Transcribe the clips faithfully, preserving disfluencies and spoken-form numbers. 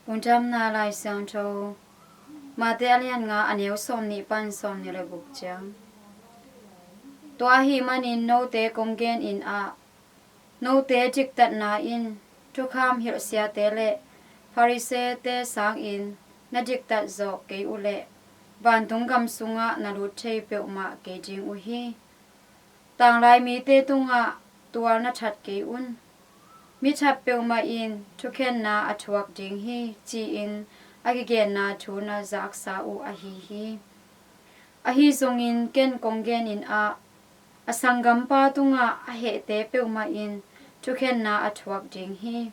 Lungdamna Lai Siangtho, Mate a lian nga, a neu sawm nih pan sawm nih le guk ciang. Tua ahih manin note kong genin ah, note diktatna in thukham hilhsiate le Pharisee-te sangin na diktat zawh kei uhleh vantung gam sungah na lut thei peuhmah kei ding uh hi. Tanglai mite tungah tual na that kei un. Mi that peuhmah in thukhenna a thuak ding hi, ci-in a kigenna thu na zaksa uh ahi hi. Ahi zongin ken kong genin ah, a sanggampa tungah a hehte peuhmah in thukhenna a thuak ding hi.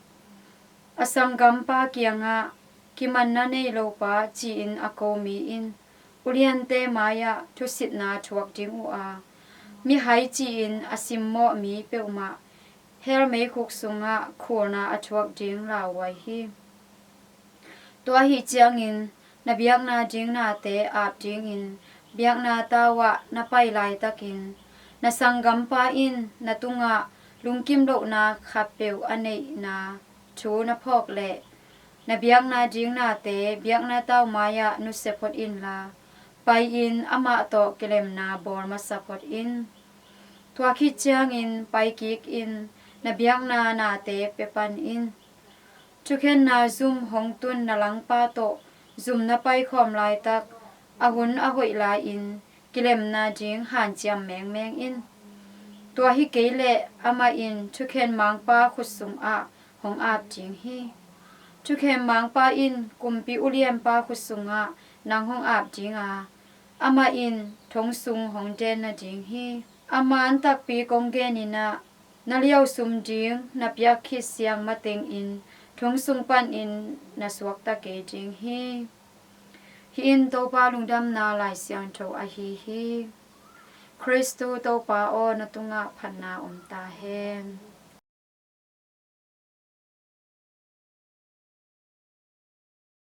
A sanggampa kiangah, "Kimanna nei lopa," ci-in a ko mi in uliante mai-ah thusitna thuak ding uh a, mihai ci-in a simmawh mi peuhmah hell meikhuk sungah khulna a thuak ding lauhuai hi. Tua ahih ciangin na biakna ding nate ap dingin biakna tau ah na pai laitakin, na sanggampa in na tungah lungkim lohna khatpeuh a neihna thu na phawk leh, na biakna ding nate biakna tau mai-ah nusia phot inla, pai-in amah tawh kilemna bawl masa phot in. Tua khit ciangin pai kikin na biakna nate pia pan in. Thukhenna zum hong tun na langpa tawh zum na paikhawm laitak, a hun a hoih lai-in kilemna ding hanciam mengmeng in. Tua hi kei leh amah in thukhen mangpa khut sungah hong ap ding hi. Thukhen mangpa in kumpi ulianpa khut sungah nang hong ap ding a, amah in thong sung hong den nading hi. A man takpi kong genin ah, na liausum ding na piak khit siang matengin thong sung panin na suakta kei ding hi. Hih in Topa Lungdamna Lai Siangtho ahi hi. Khristu Topa aw, na tungah phatna om ta hen.